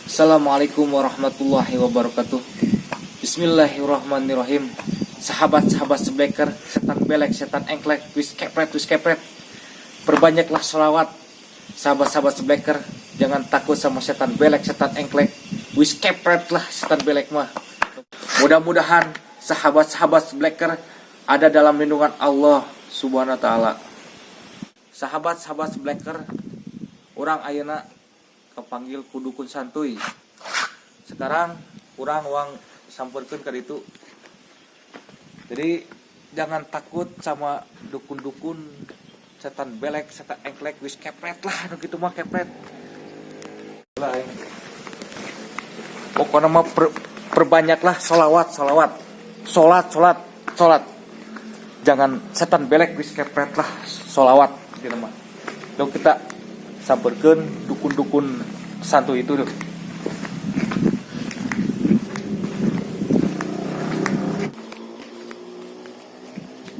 Assalamualaikum warahmatullahi wabarakatuh. Bismillahirrahmanirrahim. Sahabat-sahabat sebleker, setan belek, setan engklek, wis kepret, wis kepret. Perbanyaklah sholawat. Sahabat-sahabat sebleker, jangan takut sama setan belek, setan engklek. Wis kepret lah setan belek mah. Mudah-mudahan sahabat-sahabat sebleker ada dalam lindungan Allah Subhanahu wa taala. Sahabat-sahabat sebleker, urang ayeuna kepanggil ku dukun santuy. Sekarang urang uang samperkeun ka ditu. Jadi jangan takut sama dukun-dukun setan belek, setan engklek, wis kepret lah nu kitu mah kepret. Lah, aing. Pokoknya mah perbanyaklah sholawat, sholawat, sholat, sholat, sholat. Jangan setan belek, wis kepret lah sholawat gitu mah. Dong kita samperkeun dukun-dukun santuy itu tuh.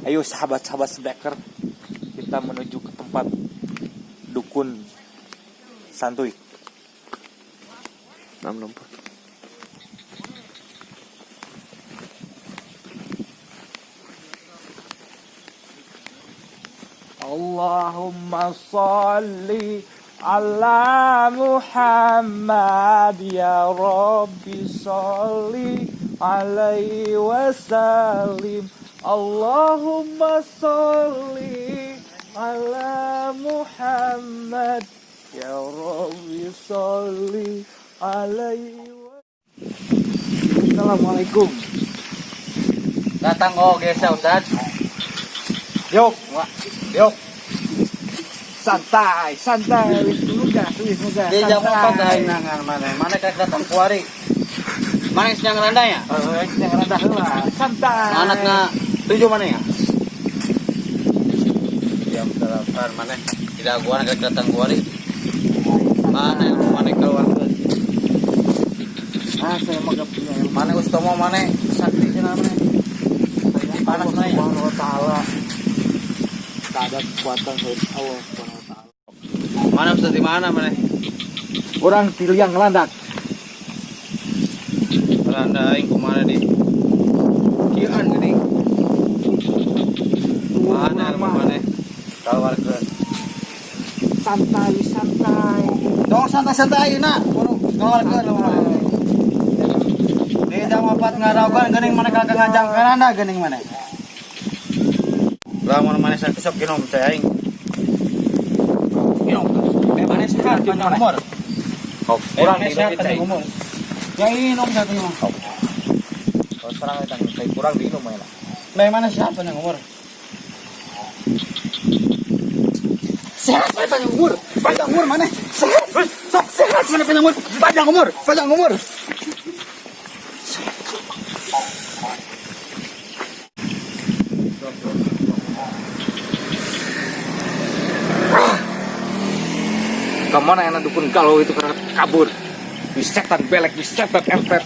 Ayo sahabat-sahabat sebleker, kita menuju ke tempat dukun santuy. 6 64. Allahumma salli ala Muhammad ya Rabbi salli alaihi wasallim. Allahumma salli ala Muhammad ya Rabbi salli alaihi wa. Assalamualaikum. Datang oh geus Ustaz. Yuk, wah, yuk. Santai, santai, wis lugas, wis lugas. Di jam 4 Santai. Aing nangan mana? Mana krek datang kuari? Mana yang randa ya? Oh, yang rada heula. Santai. Anakna tujuh mana ya? Jam 8 mana? Tidak gua krek datang kuari. Mana ilmu mana keluar? Ah, saya mah gak punya ilmu. Mana Ustomo mana? Sakti cenah mana? Panas Allah mana ya? Subhanahu wa taala. Tak ada kekuatan selain Allah Subhanahu wa taala. Mana Ustaz di mana mana? Orang di liang landak. Randa aing kumana di? Kian geuning. Mana ilmu mana? Keluarkeun. Santai, santai. Tong santai-santai ayeuna. Keluarkeun ilmu mana? Di jam 4 ngaraukan geuning mana kagak ngajang karanda geuning mana. Lamun mana sakit sok kinom saya aing. Kinom. Eh mana sehat panjang umur. Kurang Mana di sehat cai. panjang umur. Ya inom satu mah. Kalau sekarang kita cai kurang diinum ya. Nah, mana sehat panjang umur? Sehat mana panjang umur? Panjang umur mana? Sehat. Sok sehat mana panjang umur? Panjang umur, panjang umur. Kemana enak dukun galau itu karena kabur. Di setan belek, di setan empet.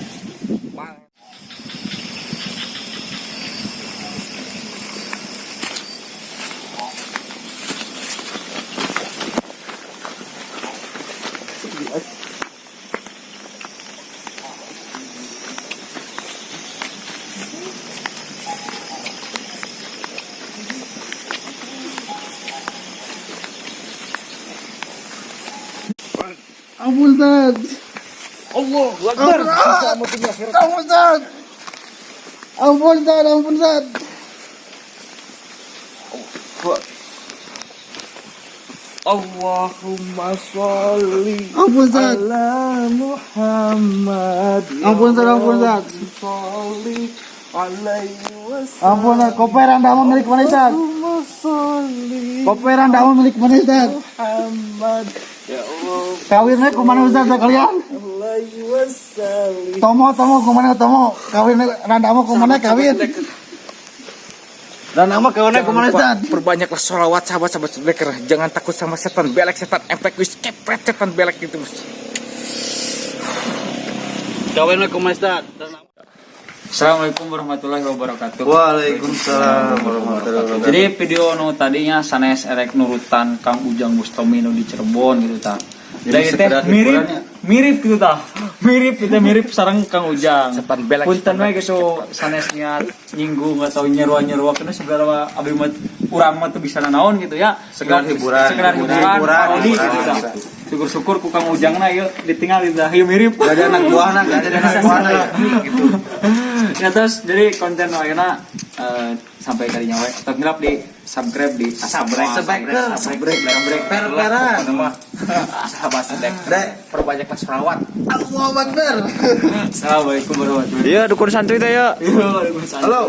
Ampun, Ustaz. Allah Akbar. Ampun, Ustaz. Ampun, Ustaz. Ampun, Ustaz. Allahumma sholli Ampun, Ustaz. ala Muhammad. Ya Ampun, Ustaz, ampun, Ustaz. Rabbi sholli alaihi wasallam. Ampun, Ustaz. Koperan dah mau milik mana, Ustaz? Allahumma sholli Koperan dah mau milik mana, Ustaz? Muhammad. Ya Allah. Kawinnya kemana, Ustaz, kalian? Alaihi wasallam. Tomo, tomo, kemana, tomo? Kawin, randamu kemana, kawin? Randamu kawinnya kemana, Ustaz? Perbanyaklah sholawat sahabat-sahabat sebleker. Jangan takut sama setan belek, setan empek, wis kepret setan belek gitu. Kawin we kumaha Ustaz? Assalamualaikum warahmatullahi wabarakatuh. Waalaikumsalam warahmatullahi wabarakatuh. Jadi video nu tadinya sanes erek nurutan Kang Ujang Bustomi nu di Cirebon gitu tah. Jadi Dan teh sekedar mirip hiburannya. mirip gitu tah. Mirip kita, mirip sareng Kang Ujang. Setan belek, Punten setan we gitu sanes niat nyinggung atau nyerua-nyerua karena sebenarnya mah abdi mah urang mah teu bisa nanaon gitu ya. Sekedar hiburan. Sekedar hiburan, Hiburan, parodi hiburan, gitu dah. gitu. Syukur-syukur ku Kang Ujang na ieu ditinggal gitu dah. Ieu mirip. Gak ada anak buahna, gak ada anak buahna ya. Gitu. Ya terus jadi konten ayeuna sampai kalinya we. Tong hilap di subscribe, di Sabrek, Sebeker, sabrek, sabrek, Per-peran. Sahabat sedek. Dek. Perbanyaklah selawat. Allahu Akbar. Assalamualaikum warahmatullahi Iya, dukun santuy teh ya. wabarakatuh. Halo.